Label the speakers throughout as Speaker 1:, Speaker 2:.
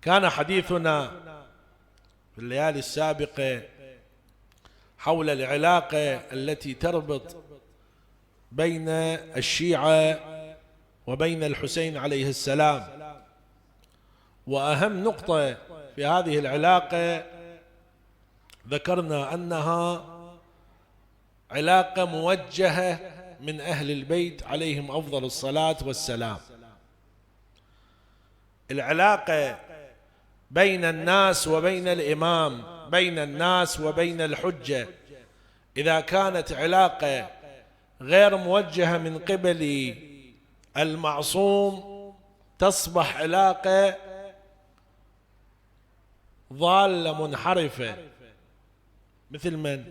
Speaker 1: كان حديثنا في الليالي السابقة حول العلاقة التي تربط بين الشيعة وبين الحسين عليه السلام، وأهم نقطة في هذه العلاقة ذكرنا أنها علاقة موجهة من أهل البيت عليهم أفضل الصلاة والسلام. العلاقة بين الناس وبين الإمام، بين الناس وبين الحجة، إذا كانت علاقة غير موجهة من قبل المعصوم تصبح علاقة ضالة منحرفة، مثل من؟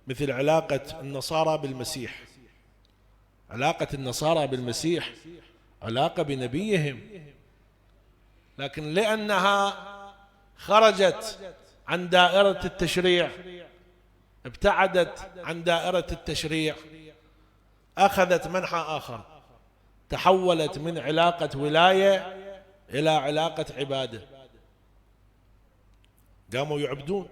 Speaker 1: مثل علاقة النصارى بالمسيح. علاقة النصارى بالمسيح علاقة بنبيهم، لكن لأنها خرجت عن دائرة التشريع، ابتعدت عن دائرة التشريع، أخذت منحى آخر، تحولت من علاقة ولاية إلى علاقة عبادة، قاموا يعبدون.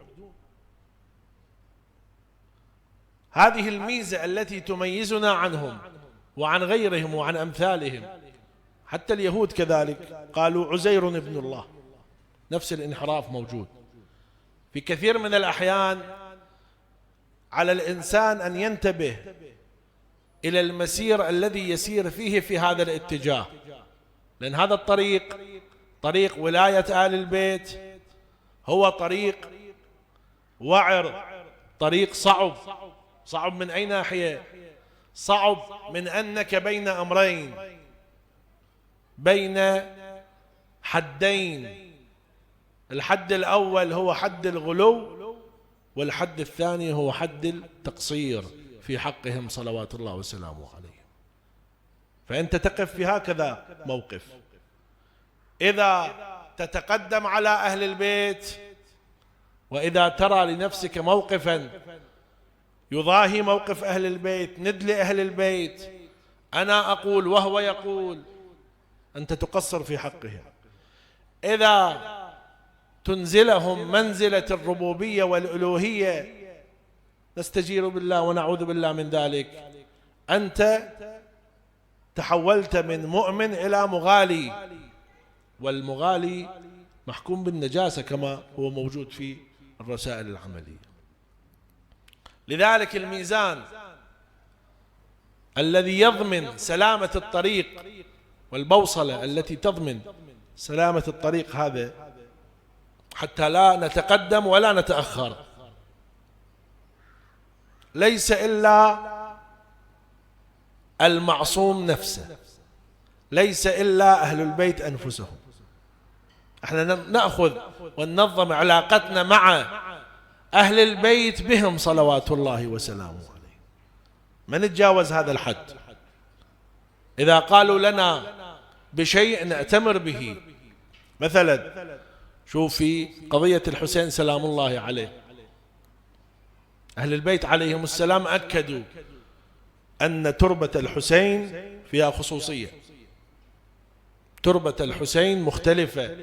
Speaker 1: هذه الميزة التي تميزنا عنهم وعن غيرهم وعن أمثالهم. حتى اليهود كذلك قالوا عزير ابن الله، نفس الانحراف موجود. في كثير من الأحيان على الإنسان أن ينتبه إلى المسير الذي يسير فيه في هذا الاتجاه، لأن هذا الطريق طريق ولاية آل البيت هو طريق وعر، طريق صعب. صعب من أي ناحية؟ صعب من أنك بين أمرين، بين حدين. الحد الأول هو حد الغلو، والحد الثاني هو حد التقصير في حقهم صلوات الله وسلامه عليهم. فأنت تقف في هكذا موقف، إذا تتقدم على أهل البيت، وإذا ترى لنفسك موقفا يضاهي موقف أهل البيت، ند لأهل البيت، أنا أقول وهو يقول، أنت تقصر في حقهم. إذا تنزلهم منزلة الربوبية والألوهية، نستجير بالله ونعوذ بالله من ذلك، أنت تحولت من مؤمن إلى مغالي، والمغالي محكوم بالنجاسة كما هو موجود في الرسائل العملية. لذلك الميزان الذي يضمن سلامة الطريق والبوصلة التي تضمن سلامة الطريق هذا حتى لا نتقدم ولا نتأخر، ليس إلا المعصوم نفسه، ليس إلا أهل البيت أنفسهم. احنا نأخذ وننظم علاقتنا مع أهل البيت بهم صلوات الله وسلامه عليه، ما نتجاوز هذا الحد. إذا قالوا لنا بشيء نأتمر به، مثلا شوف في قضية الحسين سلام الله عليه، أهل البيت عليهم السلام أكدوا أن تربة الحسين فيها خصوصية، تربة الحسين مختلفة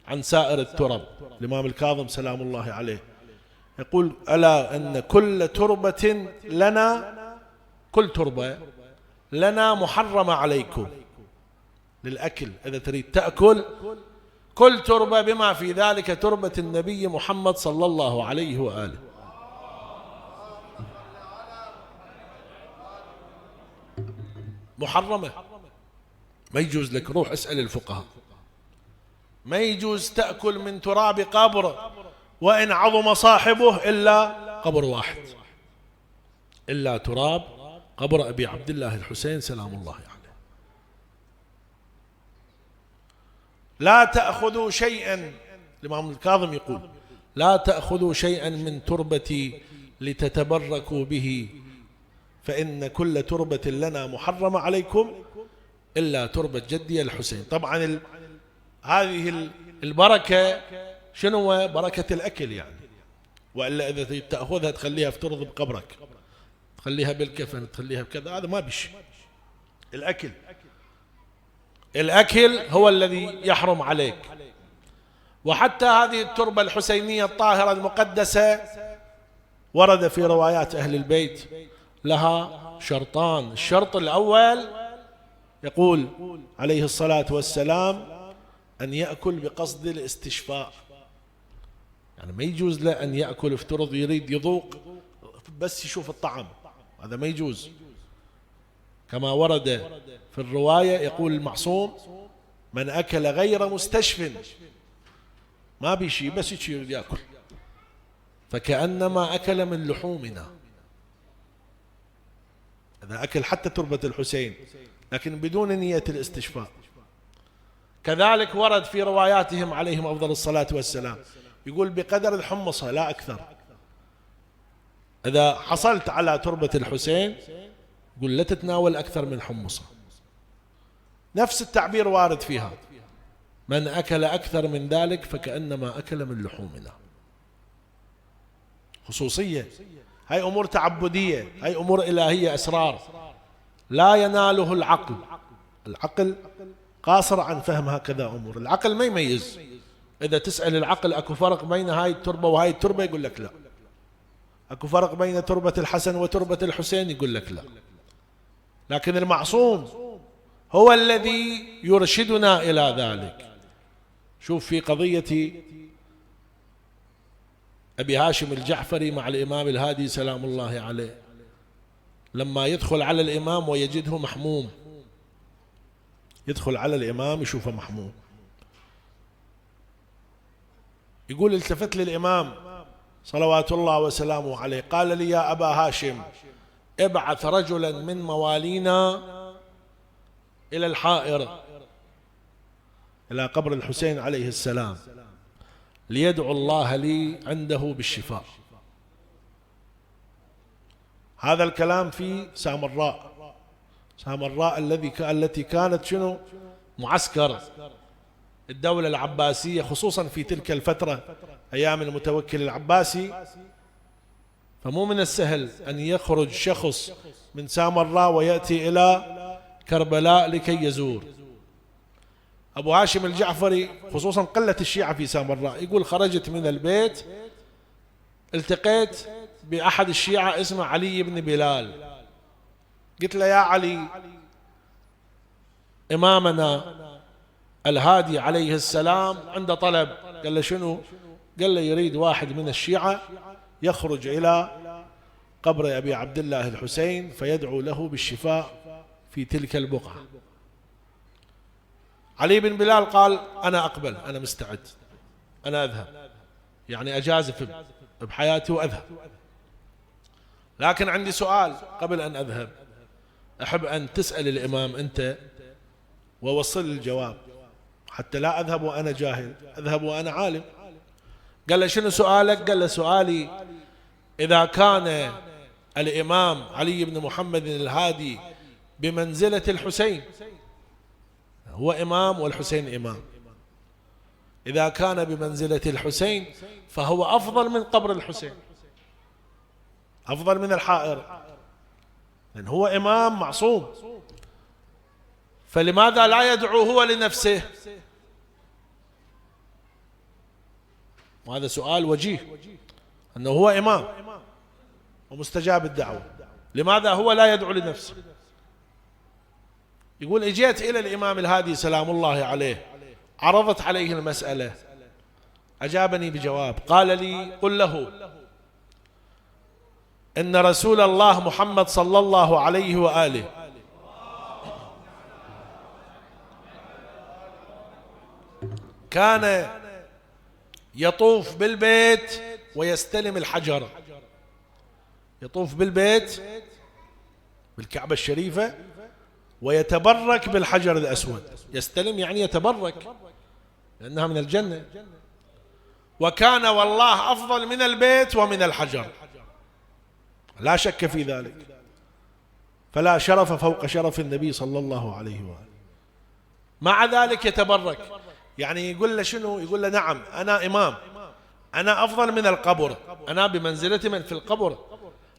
Speaker 1: عن سائر الترب. الإمام الكاظم سلام الله عليه يقول ألا أن كل تربة لنا، كل تربة لنا محرمة عليكم للأكل، إذا تريد تأكل كل تربة بما في ذلك تربة النبي محمد صلى الله عليه وآله. محرمة، ما يجوز لك، روح اسأل الفقهاء، ما يجوز تأكل من تراب قبر وإن عظم صاحبه إلا قبر واحد، إلا تراب قبر أبي عبد الله الحسين سلام الله عليه. لا تأخذوا شيئا، الإمام الكاظم يقول لا تأخذوا شيئا من تربتي لتتبركوا به، فإن كل تربة لنا محرمة عليكم إلا تربة جدي الحسين. طبعا هذه البركة شنو؟ بركة الأكل يعني، وإلا إذا تأخذها تخليها افترض بقبرك، تخليها بالكفن، تخليها بكذا، هذا ما بيش. الأكل هو الذي يحرم عليك، وحتى هذه التربة الحسينية الطاهرة المقدسة ورد في روايات أهل البيت لها شرطان. الشرط الأول يقول عليه الصلاة والسلام أن يأكل بقصد الاستشفاء، يعني ما يجوز له أن يأكل افترض يريد يذوق بس يشوف الطعم، هذا ما يجوز. كما ورد في الرواية يقول المعصوم: من أكل غير مستشف، ما بيشي بس يريد يأكل، فكأنما أكل من لحومنا. هذا أكل حتى تربة الحسين لكن بدون نية الاستشفاء. كذلك ورد في رواياتهم عليهم أفضل الصلاة والسلام يقول بقدر الحمصة لا أكثر. إذا حصلت على تربة الحسين يقول لا تتناول أكثر من حمصة. نفس التعبير وارد فيها: من أكل أكثر من ذلك فكأنما أكل من لحومنا. خصوصية، هاي أمور تعبدية، هاي أمور إلهية، أسرار لا يناله العقل. العقل قاصر عن فهم هكذا أمور، العقل ما يميز. إذا تسأل العقل أكو فرق بين هاي التربة وهاي التربة يقول لك لا. أكو فرق بين تربة الحسن وتربة الحسين يقول لك لا. لكن المعصوم هو الذي يرشدنا إلى ذلك. شوف في قضية أبي هاشم الجعفري مع الإمام الهادي سلام الله عليه، لما يدخل على الإمام ويجده محموم، يدخل على الإمام يشوفه محموم، يقول التفت للإمام صلوات الله وسلامه عليه قال لي: يا أبا هاشم ابعث رجلا من موالينا إلى الحائر، إلى قبر الحسين عليه السلام، ليدعو الله لي عنده بالشفاء. هذا الكلام في سامراء. سامراء التي كانت شنو؟ معسكر الدولة العباسية، خصوصا في تلك الفترة أيام المتوكل العباسي. فمو من السهل أن يخرج شخص من سامراء ويأتي إلى كربلاء لكي يزور. أبو هاشم الجعفري خصوصا قلة الشيعة في سامراء، يقول خرجت من البيت التقيت بأحد الشيعة اسمه علي بن بلال، قلت له: يا علي، إمامنا الهادي عليه السلام عنده طلب. قال له: شنو؟ قال له: يريد واحد من الشيعة يخرج إلى قبر أبي عبد الله الحسين فيدعو له بالشفاء في تلك البقعة. علي بن بلال قال: أنا أقبل، أنا مستعد، أنا أذهب، يعني أجازف بحياتي وأذهب، لكن عندي سؤال قبل أن أذهب، أحب أن تسأل الإمام أنت ووصل الجواب حتى لا أذهب وأنا جاهل، أذهب وأنا عالم. قال له: شنو سؤالك؟ قال له: سؤالي إذا كان الإمام علي بن محمد الهادي بمنزلة الحسين، هو إمام والحسين إمام، إذا كان بمنزلة الحسين فهو أفضل من قبر الحسين، أفضل من الحائر، لأن هو إمام معصوم، فلماذا لا يدعو هو لنفسه؟ وهذا سؤال وجيه، أنه هو إمام ومستجاب الدعوة، لماذا هو لا يدعو لنفسه؟ يقول: اجيت إلى الإمام الهادي سلام الله عليه، عرضت عليه المسألة، أجابني بجواب، قال لي: قل له إن رسول الله محمد صلى الله عليه وآله كان يطوف بالبيت ويستلم الحجر، يطوف بالبيت بالكعبة الشريفة ويتبرك بالحجر الأسود، يستلم يعني يتبرك لأنها من الجنة، وكان والله أفضل من البيت ومن الحجر، لا شك في ذلك، فلا شرف فوق شرف النبي صلى الله عليه وآله. مع ذلك يتبرك، يعني يقول له شنو؟ يقول له: نعم أنا إمام، أنا أفضل من القبر، أنا بمنزلة من في القبر،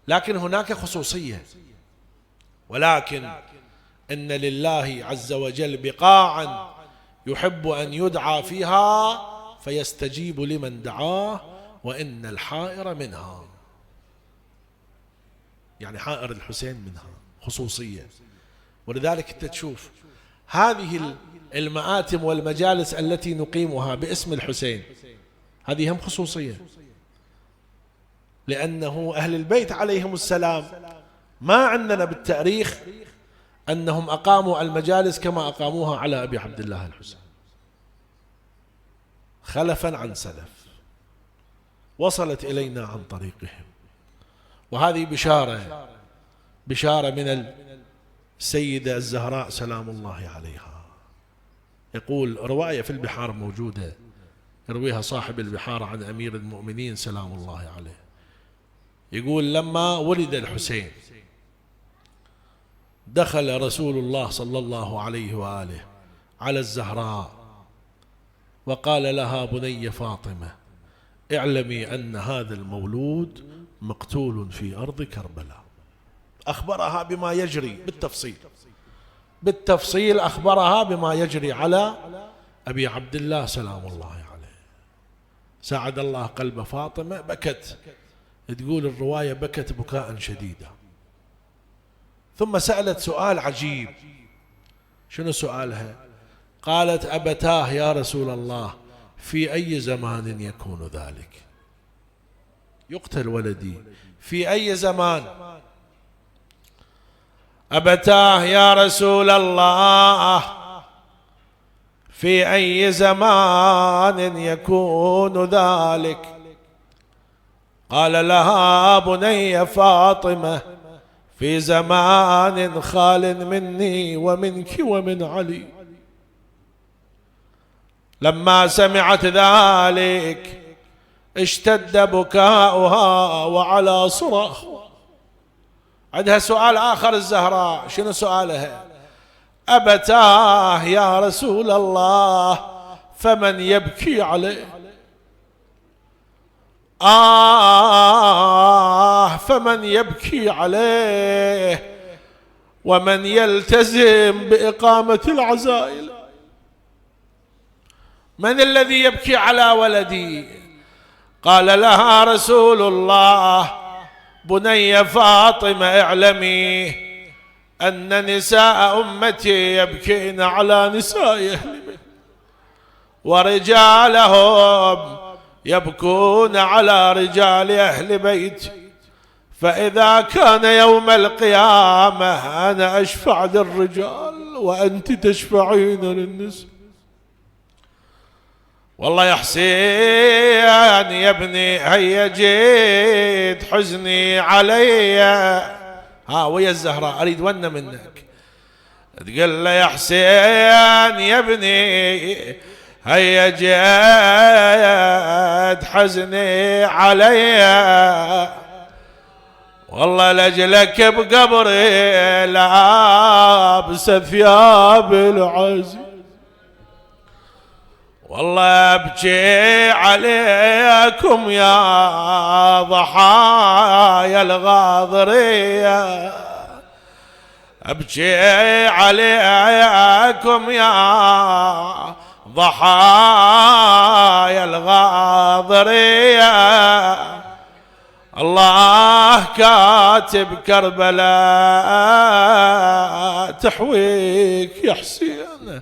Speaker 1: لكن هناك خصوصية، ولكن إن لله عز وجل بقاعا يحب أن يدعى فيها فيستجيب لمن دعاه وإن الحائر منها. يعني حائر الحسين منها خصوصية. ولذلك أنت تشوف هذه المآتم والمجالس التي نقيمها باسم الحسين هذه هم خصوصية، لأنه أهل البيت عليهم السلام ما عندنا بالتاريخ أنهم أقاموا المجالس كما أقاموها على أبي عبد الله الحسين، خلفا عن سلف وصلت إلينا عن طريقهم. وهذه بشارة من السيدة الزهراء سلام الله عليها. يقول رواية في البحار موجودة يرويها صاحب البحار عن أمير المؤمنين سلام الله عليه، يقول لما ولد الحسين دخل رسول الله صلى الله عليه وآله على الزهراء وقال لها بني فاطمة اعلمي أن هذا المولود مقتول في أرض كربلاء. أخبرها بما يجري بالتفصيل أخبرها بما يجري على أبي عبد الله سلام الله عليه. ساعد الله قلب فاطمة، بكت، تقول الرواية بكت بكاء شديدا، ثم سألت سؤال عجيب. شنو سؤالها؟ قالت أبتاه يا رسول الله في أي زمان يكون ذلك؟ يقتل ولدي في أي زمان؟ أبتاه يا رسول الله في أي زمان يكون ذلك؟ قال لها بني فاطمة في زمان خال مني ومنك ومن علي. لما سمعت ذلك اشتد بكاؤها وعلى صراخ. عندها سؤال آخر الزهراء، شنو سؤالها؟ أبتاه يا رسول الله فمن يبكي عليه؟ فمن يبكي عليه ومن يلتزم بإقامة العزائل؟ من الذي يبكي على ولدي؟ قال لها رسول الله بني فاطمة اعلمي أن نساء أمتي يبكين على نساء أهل بيت، ورجالهم يبكون على رجال أهل بيت، فإذا كان يوم القيامة أنا أشفع للرجال وأنت تشفعين للنساء. والله يا حسين يا ابني هيا جيت حزني علي. ويا الزهراء أريد ون منك تقول له يا حسين يا ابني هيا جيت حزني علي، والله لجلك بقبري لابس ثياب العزي، والله ابكي عليكم يا ضحايا الغاضرية، ابكي عليكم يا ضحايا الغاضرية. الله كاتب كربلاء تحويك يا حسين